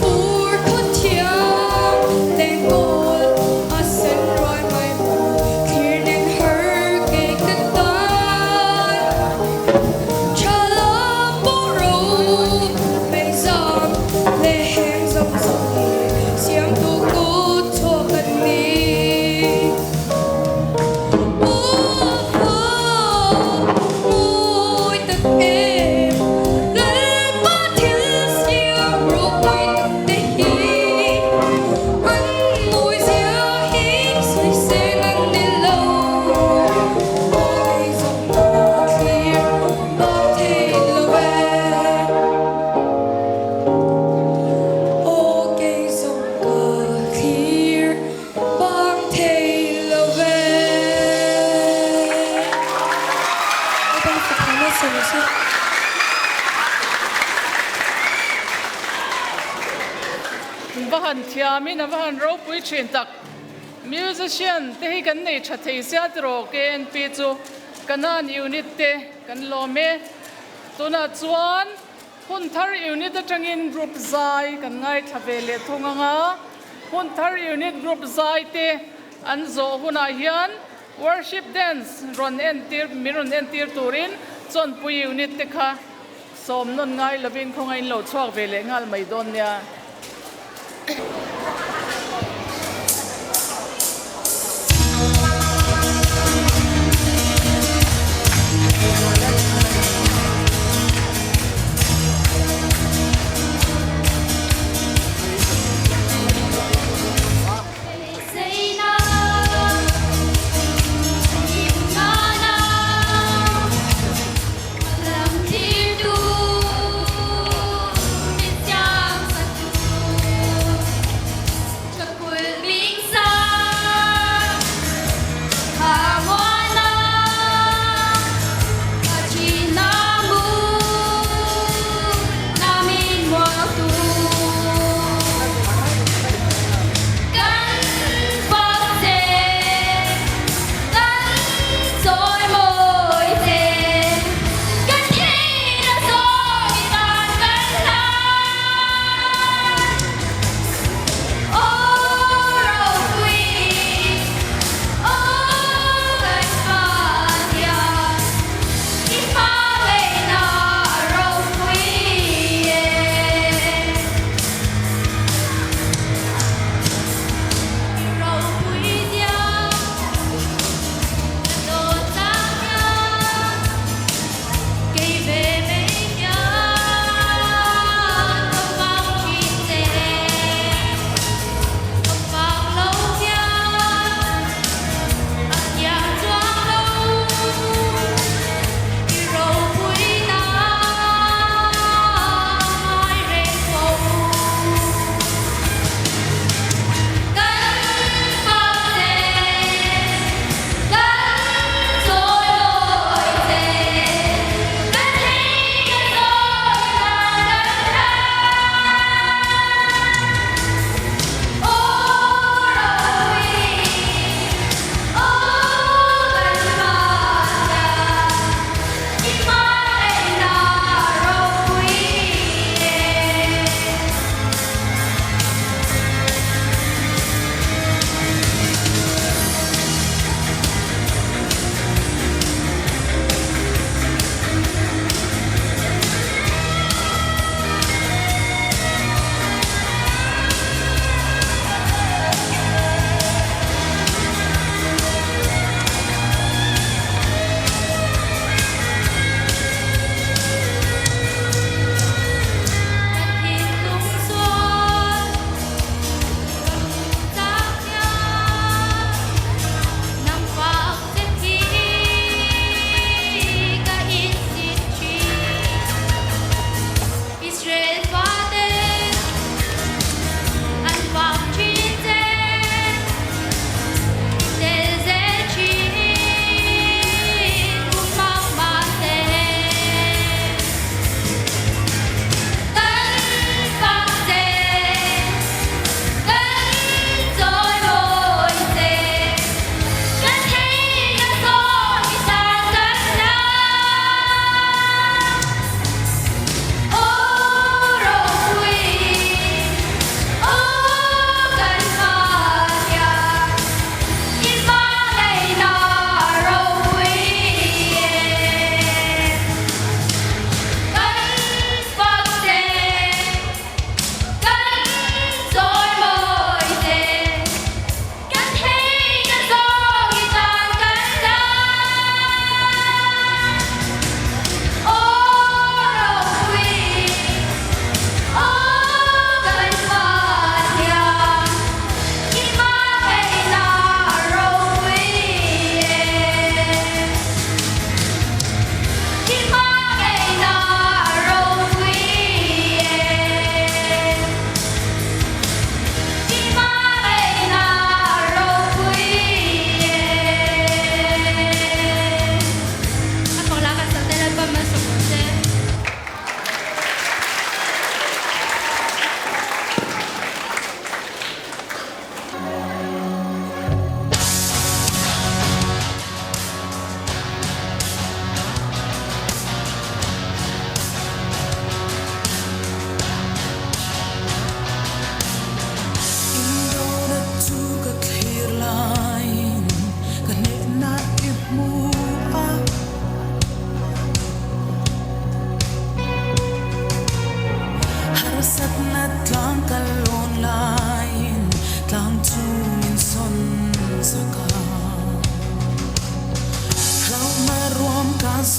Fur khaw thiang leng kawl a sen ruai mai maw thlir nen har kei ka tan. Tha lam pawh ro mei zam leh heng zawng zawng hi siamtu kut chhuak an ni. Aw va mawi tak em, Lalpa thil siam ropui tak te hi, an mawi zia hi sawiseng an ni lo. Aw kei zawng ka thlir bak thei lo e. Aw kei zawng ka thlir bak thei lo e. Lalpa fak hna nasa rawh se. Va han thiamin a va han ropui thin tak. Musician te hi kan nei tha thei sia tiraw KNP chu Kanan unit te kan lawm e. Tunah chuan Hunthar unit atangin group zai kan ngaithla ve leh thung ang a, Hunthar unit group zai te an zawh hunah hian worship dance rawn entir min rawn entir turin Chawnpui unit te kha Sawm nawn ngai lovin khawngaih in lo chhuak ve leh nghal mai dawn nia.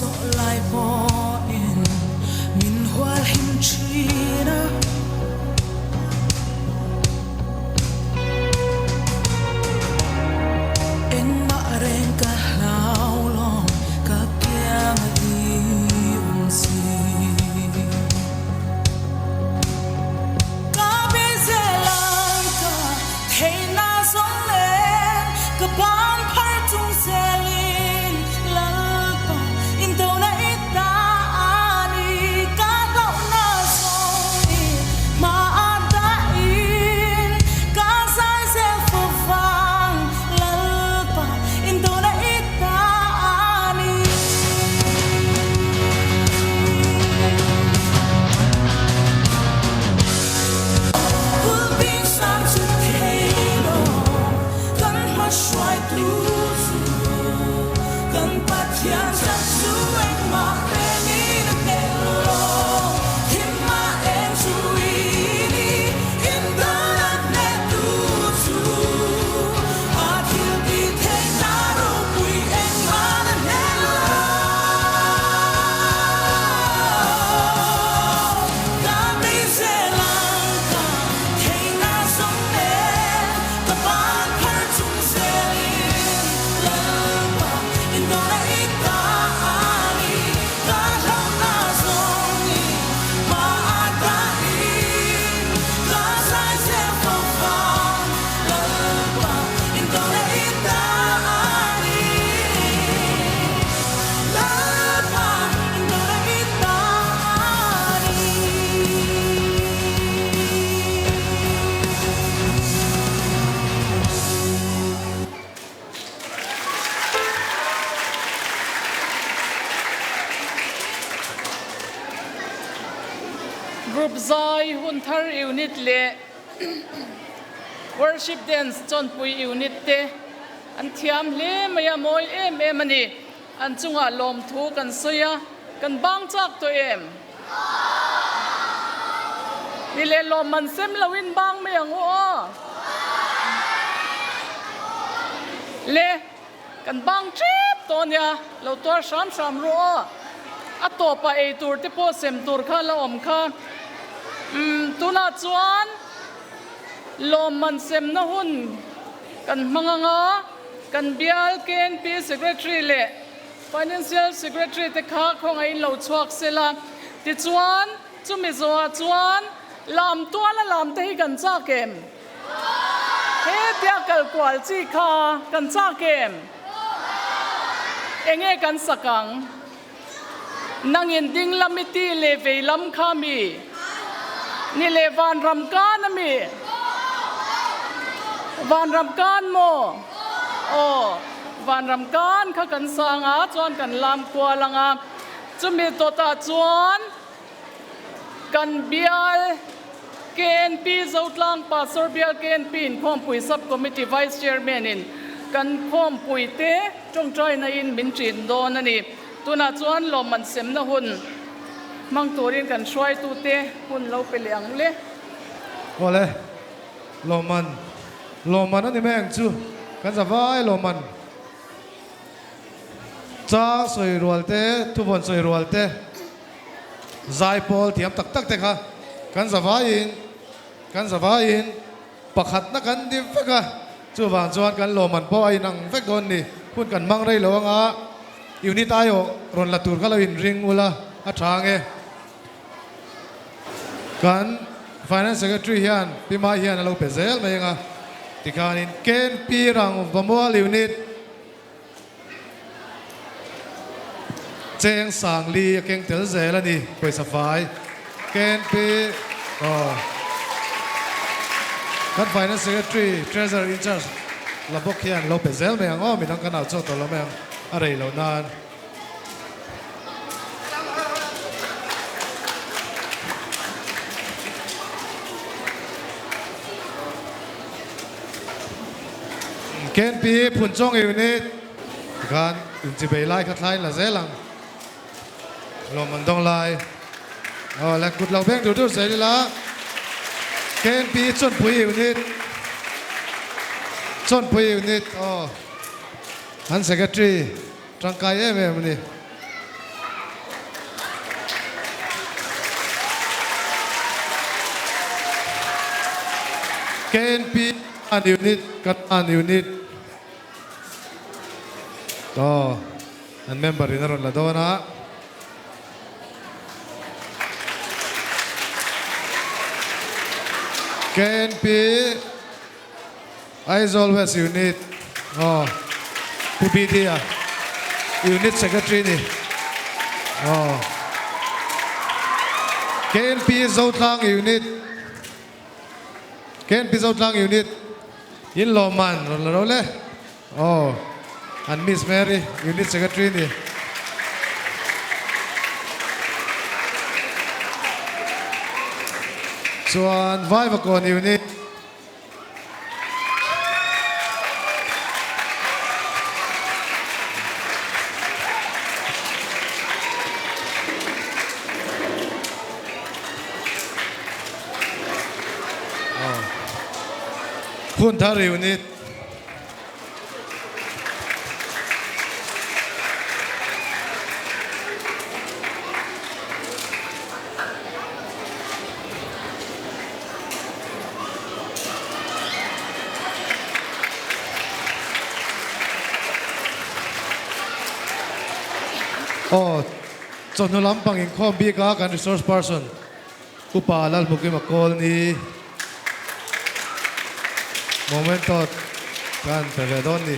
zawh lai pawhin min hual him thin a. Engmah reng ka hlau lo, ka kiang a i awm si. Ka bizel ang ka theihna zawng nen ka ban phar chung zelin Lalpa indona i ta a ni ka hlauhna zawng i hma a dahin ka zai zel fo vang Lalpa indona i ta a ni. Group zai hun thar unit leh Worship dance chawnpui unit te an thiam hle mai a, mawi em em a ni. An chungah lawmthu kan sawi a, kan bang chak tawh em? Ni leh lawmman sem loin bang mai ang u aw. Le, kan bang tep tawh ania, lo tuar hram hram ru aw. A tawpah ei tur te pawh sem tur kha la awm kha. Umm, tunah chuan lawmman semna hun kan hmang ang a. Kan bial KNP Secretary leh Financial Secretary te kha khawngaihin lo chhuak se la, tichuan chumi zawhah chuan lam tuala lam te hi kan chak em? Hetia kal kual chi kha kan chak em? Enge kan sak ang? Nangin ding lam i ti leh vei lam kha mi? Ni leh vanram kan a mi? Vanram kan maw? Aw, vanram kan kha kan sang a, chuan kan lam kual ang a. Chumi tawtah chuan kan bial KNP Zotlang Pastor Bial KNP Inkhawmpui Sub Committee Vice Chairman in kan khawmpui te tawngtaina in min ṭin dawn a ni. Tunah chuan lawmman semna hun hmang turin kan hruaitute hun lo pe leh ang le. Awle, lawmman, lawmman a ni mai ang chu, kan za vai lawmman. Chang sawi rual te, thuvawn sawi rual te, zaipawl thiam tak tak te kha kan za vaiin, kan za vaiin pakhatna kan ni vek a, chuvang chuan kan lawmman pawh a inang vek dawn ni. Hun kan hmang rei lo anga unit aiawh rawn la tur kha lo inring ula a tha ang e. Kan Finance Secretary hian Pi Mai hian a lo pe zel mai anga tikhanin KNP Rangvamual Unit Cheng Sangli a keng tel zel a ni, pawisa fai KNP aw kan Finance Secretary Treasurer in charge la bawk hian lo pe zel mai ang aw, midang kan au chhuak tawh lo mai ang a rei loh nan. KNP Phunchawng Unit tikhan inchibei lai kha thlain la zel ang. Lawm an dawng lai. Aw le kut lo beng dur dur zel ila. KNP Chawnpui Unit Chawnpui Unit aw an Secretary tangkai em em a ni. KNP an unit kan an unit aw an member in a rawn la dawn a. KNP Aizawl West Unit aw Pu BD a Unit Secretary ni aw KNP Zotlang Unit KNP Zotlang Unit in lawmman rawn la ro le aw an Miss Mary Unit Secretary ni. Chuan Vaivakawn Unit. Hunthar Unit. Aw, chawhnu lampang inkhawm bik a kan resource person Upa Lalhmukima kawl ni Momento kan pe ve dawn ni.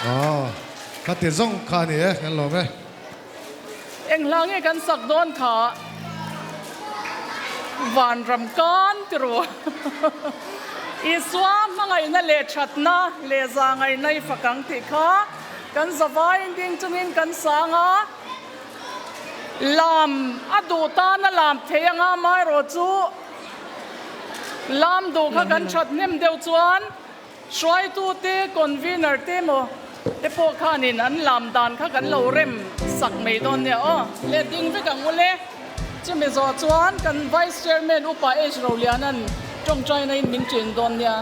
Aw, khati zawng kha a ni e, kan lawm e. Eng hla nge kan sak dawn kha Vanram kan ti ru. Isua hmangaihna leh thatna leh zahngaihna i fak ang tih kha kan zavaiin ding chungin kan sang a. Lam a duh tan a lam thei anga amaherawh chu lam duh kha kan that hnem deuh chuan Hruaitute, convener te emaw te pawh khanin an lam dan kha kan lo rem sak mai dawn nia aw. Let ding vek ang ule. Chumi zawh chuan kan Vice Chairman Upa H Roliana'n tawngtaina in min ṭin dawn nia.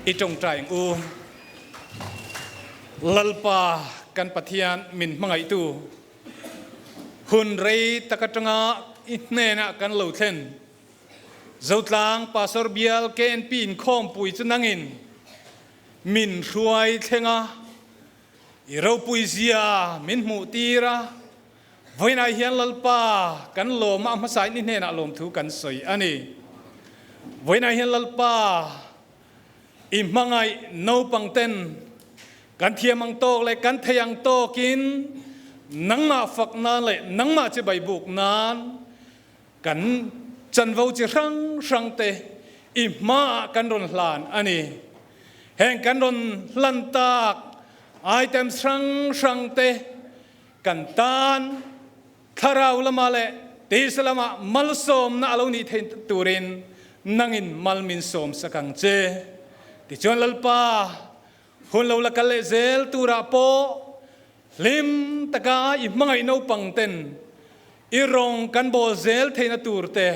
I tawngtai ang u. Lalpa kan Pathian min hmangaihtu, hun rei tak atanga i hnenah kan lo thlen. Zotlang Pastor Bial KNP inkhawmpui chu nangin min hruai thleng a, i ropui zia min hmuh tir a, vawiinah hian Lalpa kan lawm a, a hmasain i hnenah lawmthu kan sawi a ni. Vawiinah hian Lalpa i hmangaih naupang ten kan thiam ang tawk leh kan thei ang tawkin nangmah fak nan leh nangmah chibai buk nan Kan chanvo chi hrang hrang te i hmaah kan rawn hlan a ni. Heng kan rawn hlan tak items hrang hrang te kan tan thlarau lamah leh tisa lamah malsawmna a lo nih theih turin nangin mal min sawm sak ang che. Tichuan Lalpa hun lo la kal leh zel turah pawh Hlim taka i hmangaih naupang ten i rawng kan bawl zel theihna tur te,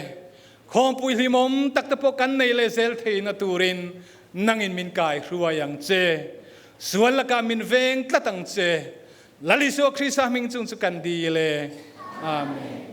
khawmpui hlimawm tak te pawh kan nei leh zel theihna turin nangin min kai hruai ang che. Sual lakah min veng tlat ang che. Lal Isua Krista hming chung chu kan dil e. Amen.